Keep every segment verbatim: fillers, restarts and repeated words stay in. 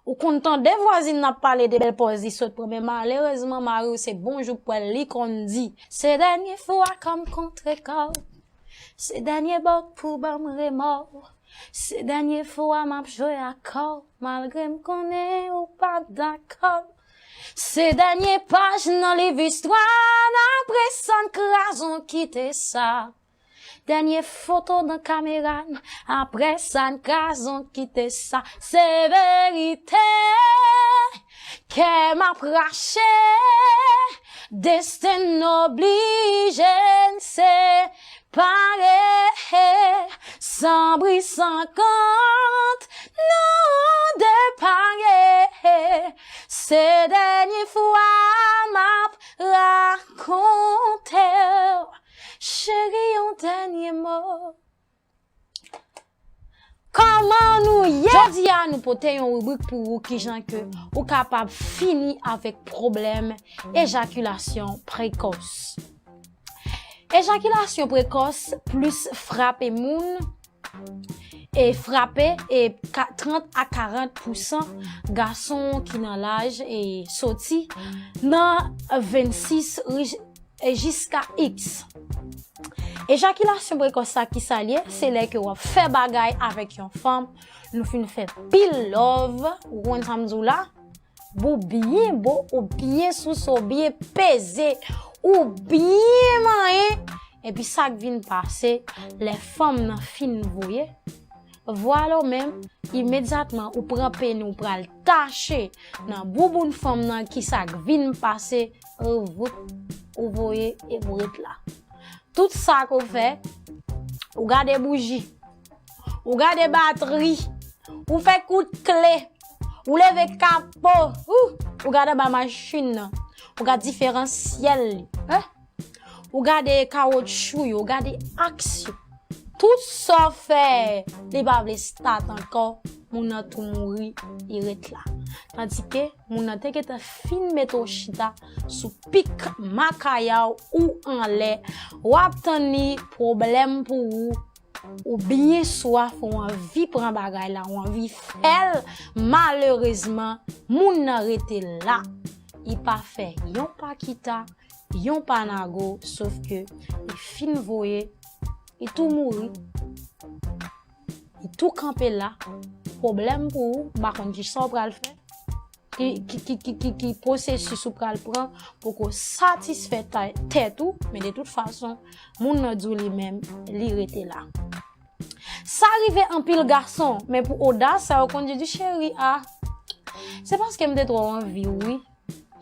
Ou konn tande vwazin nan ap pale de bèl pòz li sot pran, men malerezman, mari w se bonjou pwèl li konn di. Se dènye fwa k m kontre kò w. Se dènye bòk pou ban m remò. Se dènye fwa m ap jwe ak kò w, malgre m konnen ou pa dakò. Se dènye paj nan liv istwa n, apre sa n kraze w kite sa. Dènye foto nan kamera n, apre sa n kraze w kite sa. Se verite, kè m ap rache, desten n oblije n separe. San bri, san kont, nou depare. Se dènye fwa m ap rakonte w, cheri, yon dènye mo. Kòman nou ye? Jodi a, nou pote yon ribrik pou ou kijan ke ou kapab fini avèk pwoblèm ejakilasyon prekòs. Ejakilasyon prekòs plis frape moun, e frape e ka- trant a karant pousan gason ki nan laj e soti nan vennsis ri- e jiska iks. Ejakilasyon prekòs sa ki sa l ye, se lè ke w ap fè bagay avèk yon fanm, nou fin fè pil love, ou konn sa m di w la, ou byen bo, ou byen souse, ou byen peze, ou byen manyen, epi sa k vin pase, lè fanm nan fin voye, vwala w menm, imedyatman ou pran peni w pral tache nan bouboun fanm nan, ki sa k vin pase, ou voup, ou voye epi w ret la. Tout sa ke w fè, ou gade bouji, ou gade batri, ou fè kout kle, ou leve kapo, ou, ou gade anba machin nan, ou gade diferansyèl li, en? Ou gade kawotchou yo, ou gade aks yo. Tout sa w fè, li pa vle stat ankò, moun nan tou mouri, li ret la. Tandike moun nan te gentan fin mete w chita sou pik makaya w ou anlè, w ap tann li, pwoblèm pou ou, ou byen swaf, ou anvi pran bagay la, ou anvi fè l, malerezman, moun nan rete la. Li pa fè yon pa kita, yon pa nago, sof ke li fin voye, li tou mouri, li tou kanpe la. Pwoblèm pou ou, m pa konn kisa w pral fè, ki, ki, ki, ki, ki, ki pwosesis ou pral pran pou ke w satisfè ta- tèt ou, men de tout fason, moun nan di w li menm, li rete la. Sa rive anpil gason, men pou odas sa, yo konn di, di cheri, a, se paske m te twò anvi w, wi,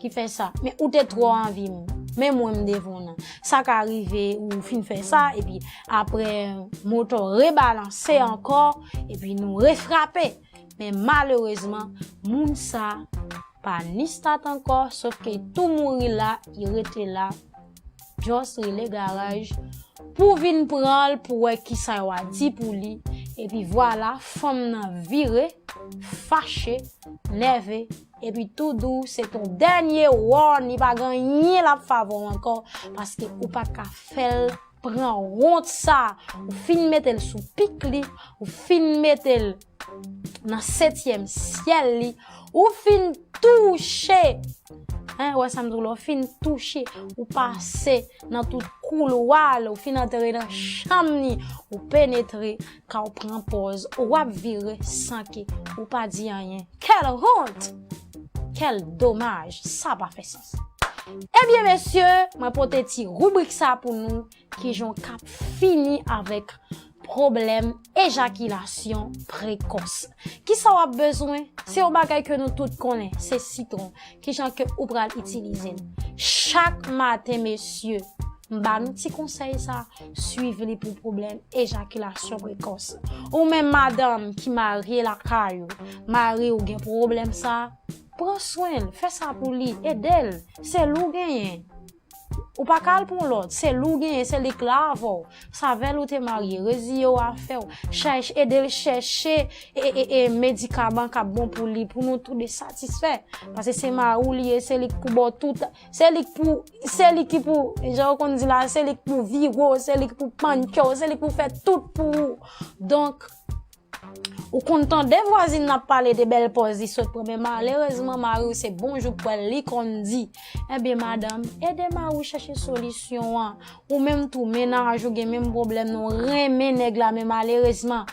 ki fè sa. Men ou te twò anvi m. Men mwen m devan w nan. Sa ka rive, ou fin fè sa, epi apre, motò rebalanse ankò, epi nou refrape. Men malerezman, moun sa pa ni stat ankò, sof ke tou mouri la, li rete la. Just rele garaj pou vin pran l, pou wè kisa yo a di pou li. Epi vwala, fanm nan vire, fache, nève, epi tou di w se t on dènye wòn, li pa gen anyen l ap fè avè w ankò, paske ou pa ka fè l pran wont sa. Ou fin mete l sou pik li, ou fin mete l nan setyèm syèl li, ou fin touche, en, wè sa m di w la, ou fin touche, ou pase nan tout koulwa l, ou fin antre nan chanm li, ou penetre, ka w pran pòz, w ap vire san ke ou pa di anyen. Quelle honte! Quel dommage! Sa pa fè sans. Ebyen, mesye, mwen pote ti ribrik sa pou nou, kijan w kab fini avèk pwoblèm ejakilasyon prekòs. Kisa w ap bezwen? Se yon bagay ke nou tout konnen, se sitwon. Kijan ke ou pral itilize l? Chak maten, mesye, m ba nou ti konsèy sa, swiv li pou pwoblèm ejakilasyon prekòs. Ou menm madanm ki marye lakay ou, mari w gen pwoblèm sa, pran swen l, fè sa pou li, ede l, se li w genyen. Ou pa ka al pou yon lòt, se li w genyen, se li k la avè w. Se avè l ou te marye, reziye w a afè w. Chèch-, ede l chèche e, e, e medikaman k ap bon pou li, pou nou toude satisfè. Paske se mari w li ye, se li k pou ba w tout, se li k pou, se li ki pou, jan yo konn di la, se li k pou vire w, se li k pou pannke w, se li k pou fè tout pou ou. Donk, Ou konn tande vwazin nan ap pale de bèl pòz li sot pran, men malerezman, mari w se bonjou pwèl li konn di. Ebyen, madanm, ede mari w chèche solisyon an. Ou menm tou, mennaj ou gen menm pwoblèm nan, ou renmen nèg la, men malerezman,